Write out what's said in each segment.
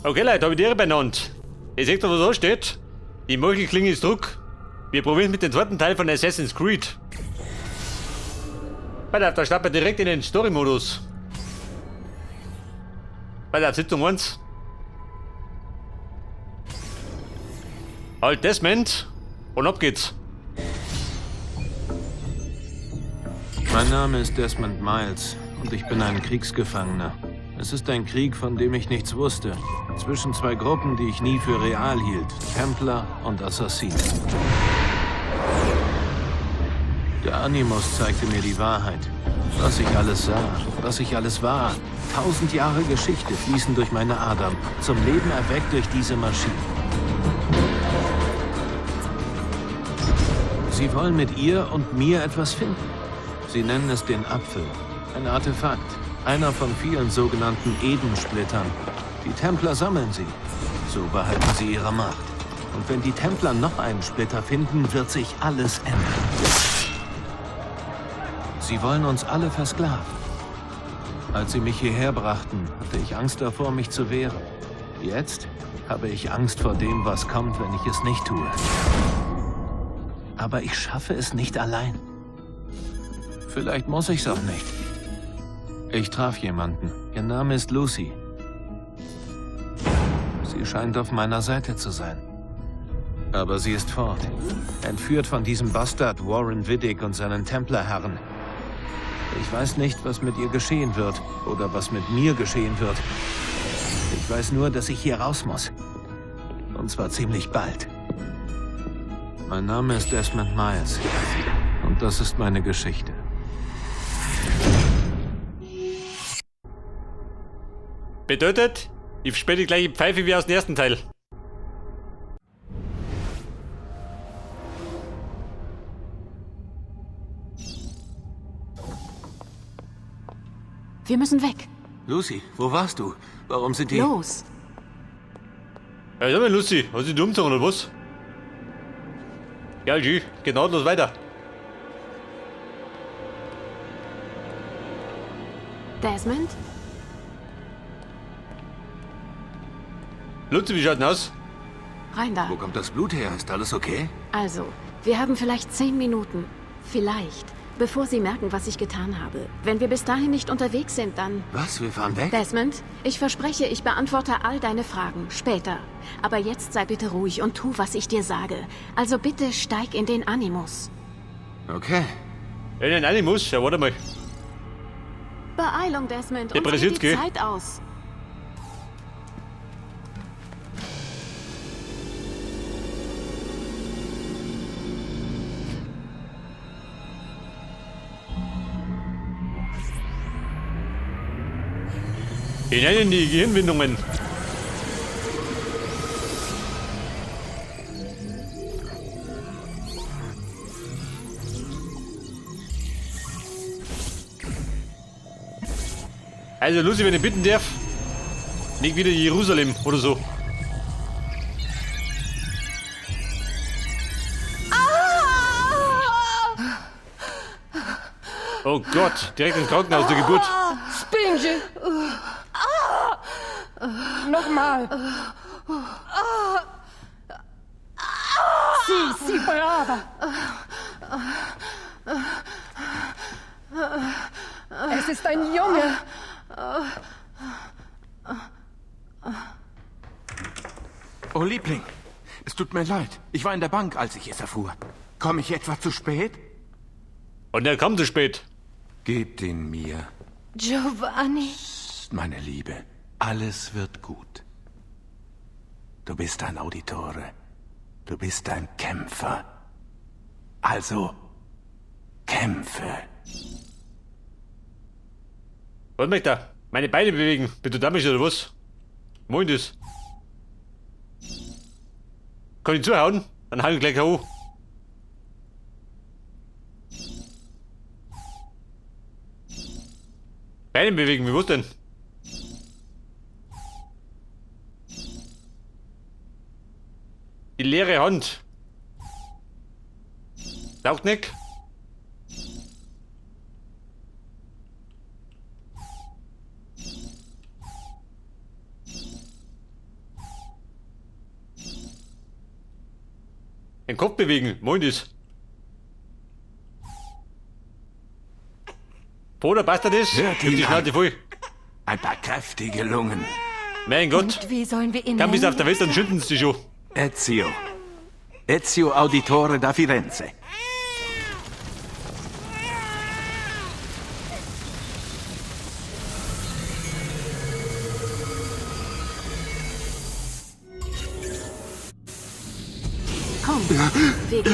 Okay, Leute, hab ich die Ehre benannt. Ihr seht doch, was da steht. Die Meuchelklinge ist Druck. Wir probieren mit dem zweiten Teil von Assassin's Creed. Pass auf, da starten wir direkt in den Story-Modus. Pass auf, Sitzung 1. Halt Desmond und ab geht's. Mein Name ist Desmond Miles und ich bin ein Kriegsgefangener. Es ist ein Krieg, von dem ich nichts wusste. Zwischen zwei Gruppen, die ich nie für real hielt. Templer und Assassinen. Der Animus zeigte mir die Wahrheit. Was ich alles sah, was ich alles war. 1000 Jahre Geschichte fließen durch meine Adern. Zum Leben erweckt durch diese Maschine. Sie wollen mit ihr und mir etwas finden. Sie nennen es den Apfel. Ein Artefakt. Einer von vielen sogenannten Edensplittern. Die Templer sammeln sie. So behalten sie ihre Macht. Und wenn die Templer noch einen Splitter finden, wird sich alles ändern. Sie wollen uns alle versklaven. Als sie mich hierher brachten, hatte ich Angst davor, mich zu wehren. Jetzt habe ich Angst vor dem, was kommt, wenn ich es nicht tue. Aber ich schaffe es nicht allein. Vielleicht muss ich's auch nicht. Ich traf jemanden. Ihr Name ist Lucy. Sie scheint auf meiner Seite zu sein. Aber sie ist fort. Entführt von diesem Bastard Warren Vidic und seinen Templerherren. Ich weiß nicht, was mit ihr geschehen wird oder was mit mir geschehen wird. Ich weiß nur, dass ich hier raus muss. Und zwar ziemlich bald. Mein Name ist Desmond Miles. Und das ist meine Geschichte. Bedeutet, ich spiele die gleiche Pfeife wie aus dem ersten Teil. Wir müssen weg. Lucy, wo warst du? Warum sind die... Los! Ja, sag mal, Lucy, hast du die umgezogen oder was? Ja, G, geht nahtlos weiter. Desmond? Lucy, wie schaut denn aus? Rein da. Wo kommt das Blut her? Ist alles okay? Also, wir haben vielleicht 10 Minuten. Vielleicht. Bevor sie merken, was ich getan habe. Wenn wir bis dahin nicht unterwegs sind, dann... Was? Wir fahren weg? Desmond, ich verspreche, ich beantworte all deine Fragen. Später. Aber jetzt sei bitte ruhig und tu, was ich dir sage. Also bitte steig in den Animus. Okay. In den Animus? Ja, warte mal. Beeilung, Desmond. Der Uns geht Brzezinski. die Zeit aus. Hinein in die Gehirnwindungen. Also Lucy, wenn ich bitten darf, nicht wieder Jerusalem oder so. Oh Gott, direkt ins Krankenhaus zur Geburt. Spinge! Nochmal! Si, si, brava! Es ist ein Junge! Oh, Liebling, es tut mir leid. Ich war in der Bank, als ich es erfuhr. Komme ich etwa zu spät? Und er kam zu spät. Gebt ihn mir. Giovanni. Psst, meine Liebe, alles wird gut. Du bist ein Auditore. Du bist ein Kämpfer. Also, kämpfe. Was möchte er? Meine Beine bewegen. Bist du damit oder was? Moin das. Kann ich zuhauen? Dann hau ich gleich K.O. Beine bewegen, wie was denn? Die leere Hand. Taugt nicht. Den Kopf bewegen. Moin das. Bruder, passt das? Hört Ich hab die ihn Schnauze an. voll. Ein paar kräftige Lungen. Mein Gott. Und wie sollen wir ihn Kaum bist du nennen? auf der Welt, dann schütten sie dich schon. Ezio. Ezio Auditore da Firenze. Komm, wir gehen.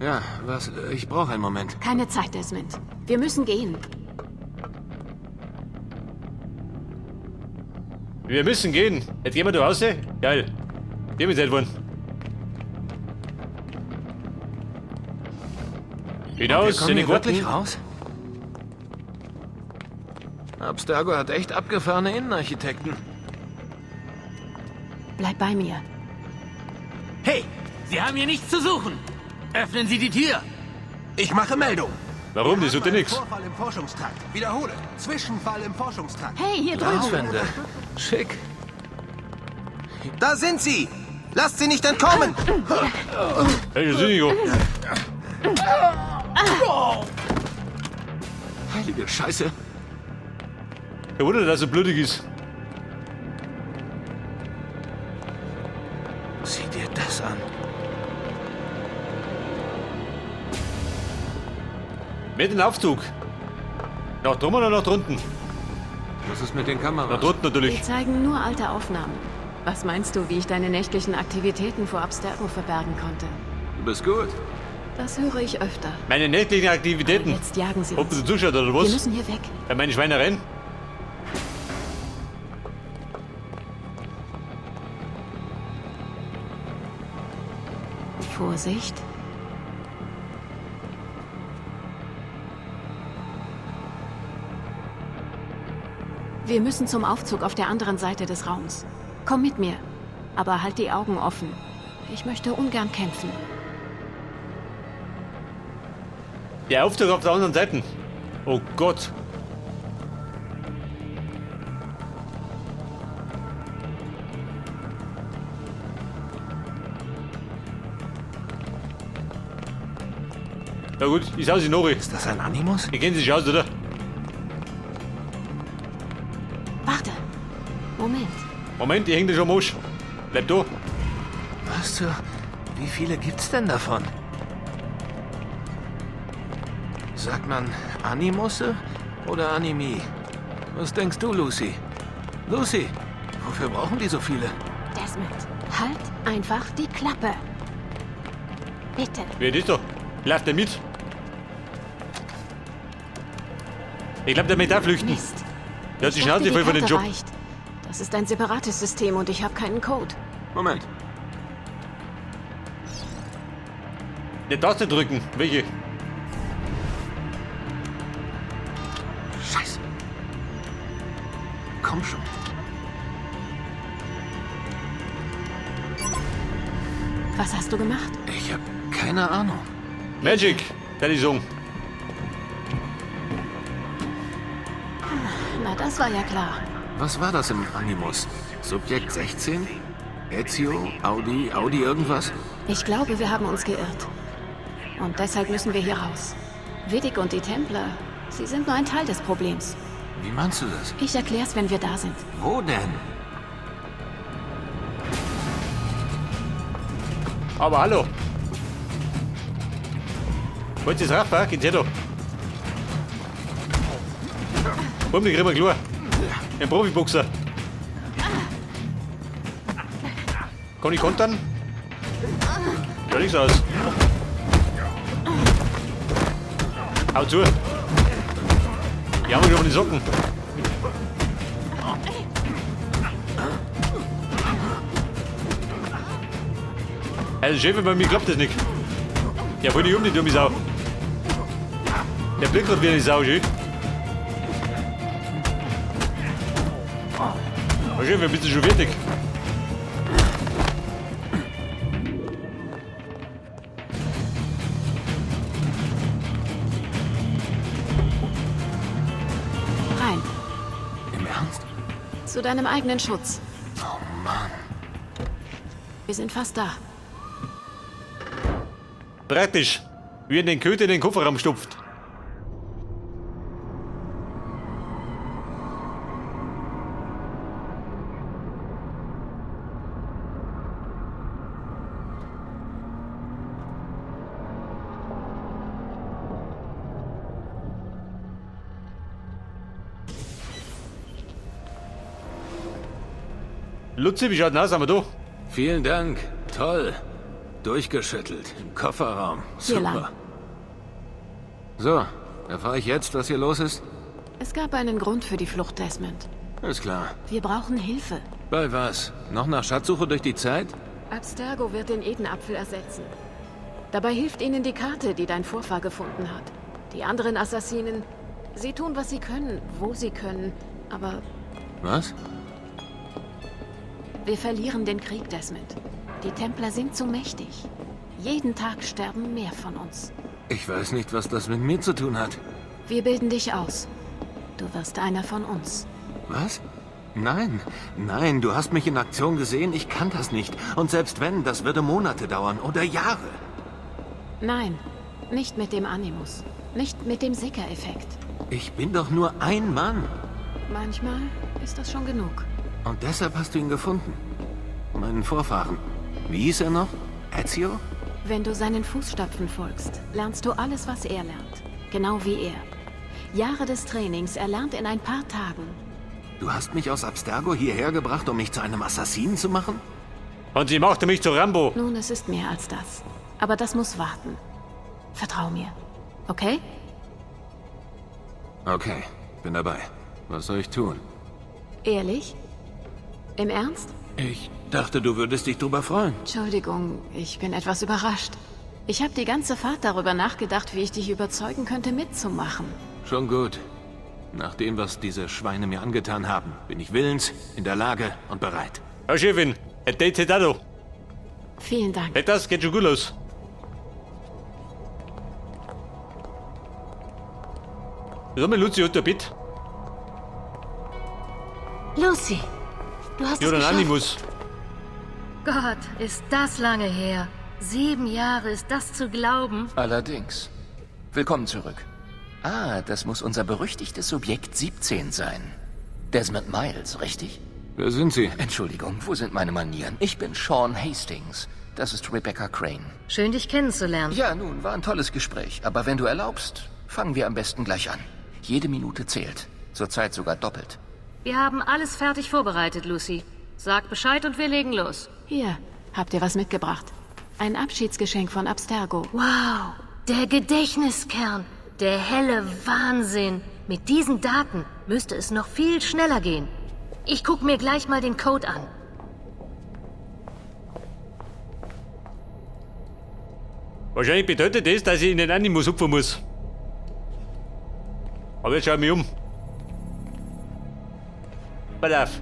Ja, was? Ich brauche einen Moment. Keine Zeit, Desmond. Wir müssen gehen. Wir müssen gehen. Jetzt gehen wir da raus. Geil. Die haben Zeit wollen. Wir Hinaus, kommen in den hier wirklich Garten. raus? Abstergo hat echt abgefahrene Innenarchitekten. Bleib bei mir. Hey, Sie haben hier nichts zu suchen. Öffnen Sie die Tür. Ich mache Meldung. Warum? Das tut ja nichts. Vorfall im Forschungstrakt. Wiederhole. Zwischenfall im Forschungstrakt. Hey, hier drüben. Glaswände. Schick. Da sind sie! Lasst sie nicht entkommen! Hey, das ist nicht gut. Heilige Scheiße. Kein Wunder, dass er blutig ist. Sieh dir das an. Mit dem Aufzug. Nach drüben oder nach drunten? Was ist mit den Nach Kameras? drunten natürlich. Die zeigen nur alte Aufnahmen. Was meinst du, wie ich deine nächtlichen Aktivitäten vor Abstergo verbergen konnte? Du bist gut. Das höre ich öfter. Meine nächtlichen Aktivitäten. Aber jetzt jagen sie Ob du uns. zuschaut oder Wir was? müssen hier weg. Bei meinen Schweinereien. Vorsicht. Wir müssen zum Aufzug auf der anderen Seite des Raums. Komm mit mir. Aber halt die Augen offen. Ich möchte ungern kämpfen. Der Aufzug auf der anderen Seite. Oh Gott. Na gut, ich sag sie Nori. Ist das ein Animus? Die kennen sich aus, oder? Warte. Moment. Moment, ich häng dich schon am Arsch. Bleib da. Was zur... Wie viele gibt's denn davon? Sagt man Animusse oder Animi? Was denkst du, Lucy? Lucy, wofür brauchen die so viele? Desmond, halt einfach die Klappe. Bitte. Wer ist da? Läuft der mit? Ich glaube, der möchte auch flüchten. Mist. Der hat die Ich Schnauze dachte, voll die von dem Karte Job. reicht. Das ist ein separates System und ich habe keinen Code. Moment. Die Taste drücken. Welche? Scheiße. Komm schon. Was hast du gemacht? Ich habe keine Ahnung. Magic, der die Song. Na, das war ja klar. Was war das im Animus? Subjekt 16? Ezio? Audi? Audi irgendwas? Ich glaube, wir haben uns geirrt. Und deshalb müssen wir hier raus. Widdig und die Templer, sie sind nur ein Teil des Problems. Wie meinst du das? Ich erklär's, wenn wir da sind. Wo denn? Aber hallo. Wollt ihr jetzt rauf, Geht's her da. Warum die kriegen wir klar? Ein Profiboxer. Kann ich kontern? Schaut nichts aus. Hau zu. Die haben wir schon von den Socken. Also Chef, bei mir klappt das nicht. Ja, voll die um, die dumme Sau. Der blickt grad wie eine Sau, schön. Oh, Chef, bist du schon fertig? Rein. Im Ernst? Zu deinem eigenen Schutz. Oh Mann. Wir sind fast da. Praktisch. Wie in den Köter in den Kofferraum stopft. Luzi, wie schaut denn aus? Sind wir da? Vielen Dank. Toll. Durchgeschüttelt. Im Kofferraum. Hier Super. lang. So, erfahre ich jetzt, was hier los ist? Es gab einen Grund für die Flucht, Desmond. Ist klar. Wir brauchen Hilfe. Bei was? Noch nach Schatzsuche durch die Zeit? Abstergo wird den Edenapfel ersetzen. Dabei hilft ihnen die Karte, die dein Vorfahr gefunden hat. Die anderen Assassinen, sie tun, was sie können, wo sie können, aber Was? wir verlieren den Krieg, Desmond. Die Templer sind zu mächtig. Jeden Tag sterben mehr von uns. Ich weiß nicht, was das mit mir zu tun hat. Wir bilden dich aus. Du wirst einer von uns. Was? Nein, nein, du hast mich in Aktion gesehen, ich kann das nicht. Und selbst wenn, das würde Monate dauern oder Jahre. Nein, nicht mit dem Animus. Nicht mit dem Sickereffekt. Ich bin doch nur ein Mann. Manchmal ist das schon genug. Und deshalb hast du ihn gefunden. Meinen Vorfahren. Wie hieß er noch? Ezio? Wenn du seinen Fußstapfen folgst, lernst du alles, was er lernt. Genau wie er. Jahre des Trainings erlernt in ein paar Tagen. Du hast mich aus Abstergo hierher gebracht, um mich zu einem Assassinen zu machen? Und sie machte mich zu Rambo. Nun, es ist mehr als das. Aber das muss warten. Vertrau mir. Okay? Okay, bin dabei. Was soll ich tun? Ehrlich? Im Ernst? Ich dachte, du würdest dich drüber freuen. Entschuldigung, ich bin etwas überrascht. Ich habe die ganze Fahrt darüber nachgedacht, wie ich dich überzeugen könnte, mitzumachen. Schon gut. Nach dem, was diese Schweine mir angetan haben, bin ich willens, in der Lage und bereit. Herr Chefin, ein Date hätte auch noch. Vielen Dank. Hey, das geht schon gut los. Sag mal, Luzi, hat der Bett? Lucy, du hast Ja, es den geschafft. Animus. Gott, ist das lange her. 7 Jahre, ist das zu glauben? Allerdings. Willkommen zurück. Ah, das muss unser berüchtigtes Subjekt 17 sein. Desmond Miles, richtig? Wer sind Sie? Entschuldigung, wo sind meine Manieren? Ich bin Sean Hastings. Das ist Rebecca Crane. Schön, dich kennenzulernen. Ja, nun, war ein tolles Gespräch. Aber wenn du erlaubst, fangen wir am besten gleich an. Jede Minute zählt. Zurzeit sogar doppelt. Wir haben alles fertig vorbereitet, Lucy. Sag Bescheid und wir legen los. Hier, habt ihr was mitgebracht? Ein Abschiedsgeschenk von Abstergo. Wow, der Gedächtniskern. Der helle Wahnsinn. Mit diesen Daten müsste es noch viel schneller gehen. Ich guck mir gleich mal den Code an. Wahrscheinlich bedeutet das, dass ich in den Animus hupfen muss. Aber jetzt schau ich mich um. Pass auf.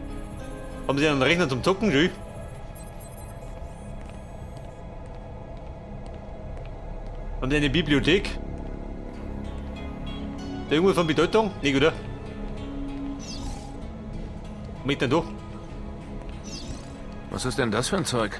Haben Sie einen Rechner zum Zocken, schön? Haben Sie eine Bibliothek? Da irgendwas von Bedeutung? Nicht, oder? Was denn da? Was ist denn das für ein Zeug?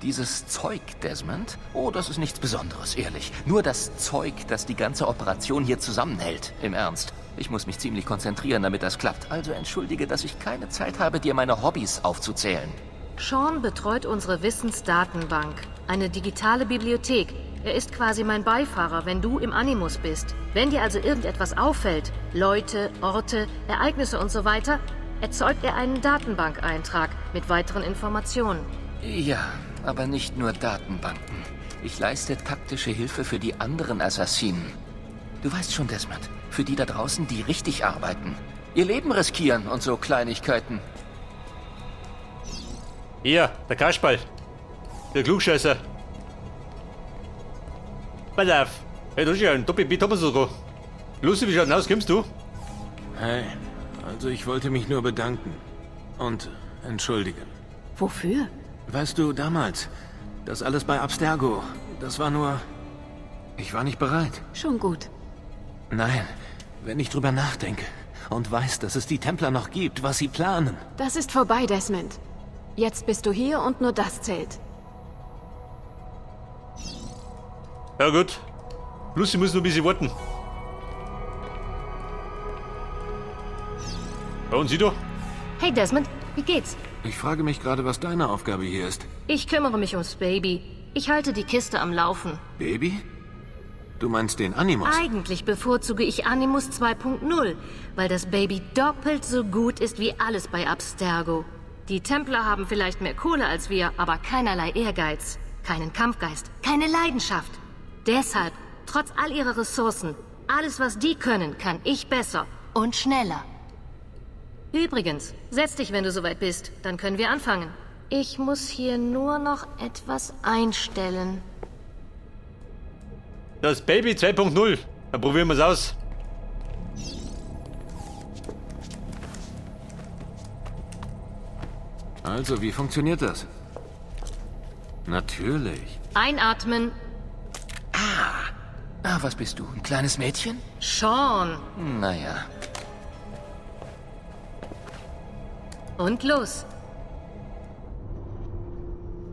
Dieses Zeug, Desmond? Oh, das ist nichts Besonderes, ehrlich. Nur das Zeug, das die ganze Operation hier zusammenhält. Im Ernst. Ich muss mich ziemlich konzentrieren, damit das klappt. Also entschuldige, dass ich keine Zeit habe, dir meine Hobbys aufzuzählen. Sean betreut unsere Wissensdatenbank, eine digitale Bibliothek. Er ist quasi mein Beifahrer, wenn du im Animus bist. Wenn dir also irgendetwas auffällt, Leute, Orte, Ereignisse und so weiter, erzeugt er einen Datenbankeintrag mit weiteren Informationen. Ja, aber nicht nur Datenbanken. Ich leiste taktische Hilfe für die anderen Assassinen. Du weißt schon, Desmond, für die da draußen, die richtig arbeiten. Ihr Leben riskieren und so Kleinigkeiten. Hier, der Kasperl. Der Klugscheißer. Pass auf. Hey, du ist ja ein Doppel-Beat haben wir sogar. Lucy, wie schaut denn aus? Kommst du? Hey, also ich wollte mich nur bedanken. Und entschuldigen. Wofür? Weißt du, damals, das alles bei Abstergo, das war nur... Ich war nicht bereit. Schon gut. Nein, wenn ich drüber nachdenke und weiß, dass es die Templer noch gibt, was sie planen. Das ist vorbei, Desmond. Jetzt bist du hier und nur das zählt. Ja gut. Lucy muss noch ein bisschen warten. Ja, und sie doch? Hey Desmond, wie geht's? Ich frage mich gerade, was deine Aufgabe hier ist. Ich kümmere mich ums Baby. Ich halte die Kiste am Laufen. Baby? Du meinst den Animus? Eigentlich bevorzuge ich Animus 2.0, weil das Baby doppelt so gut ist wie alles bei Abstergo. Die Templer haben vielleicht mehr Kohle als wir, aber keinerlei Ehrgeiz, keinen Kampfgeist, keine Leidenschaft. Deshalb, trotz all ihrer Ressourcen, alles, was die können, kann ich besser und schneller. Übrigens, setz dich, wenn du soweit bist, dann können wir anfangen. Ich muss hier nur noch etwas einstellen. Das Baby 2.0. Dann probieren wir es aus. Also, wie funktioniert das? Natürlich. Einatmen. Ah, was bist du? Ein kleines Mädchen? Sean. Naja. Und los.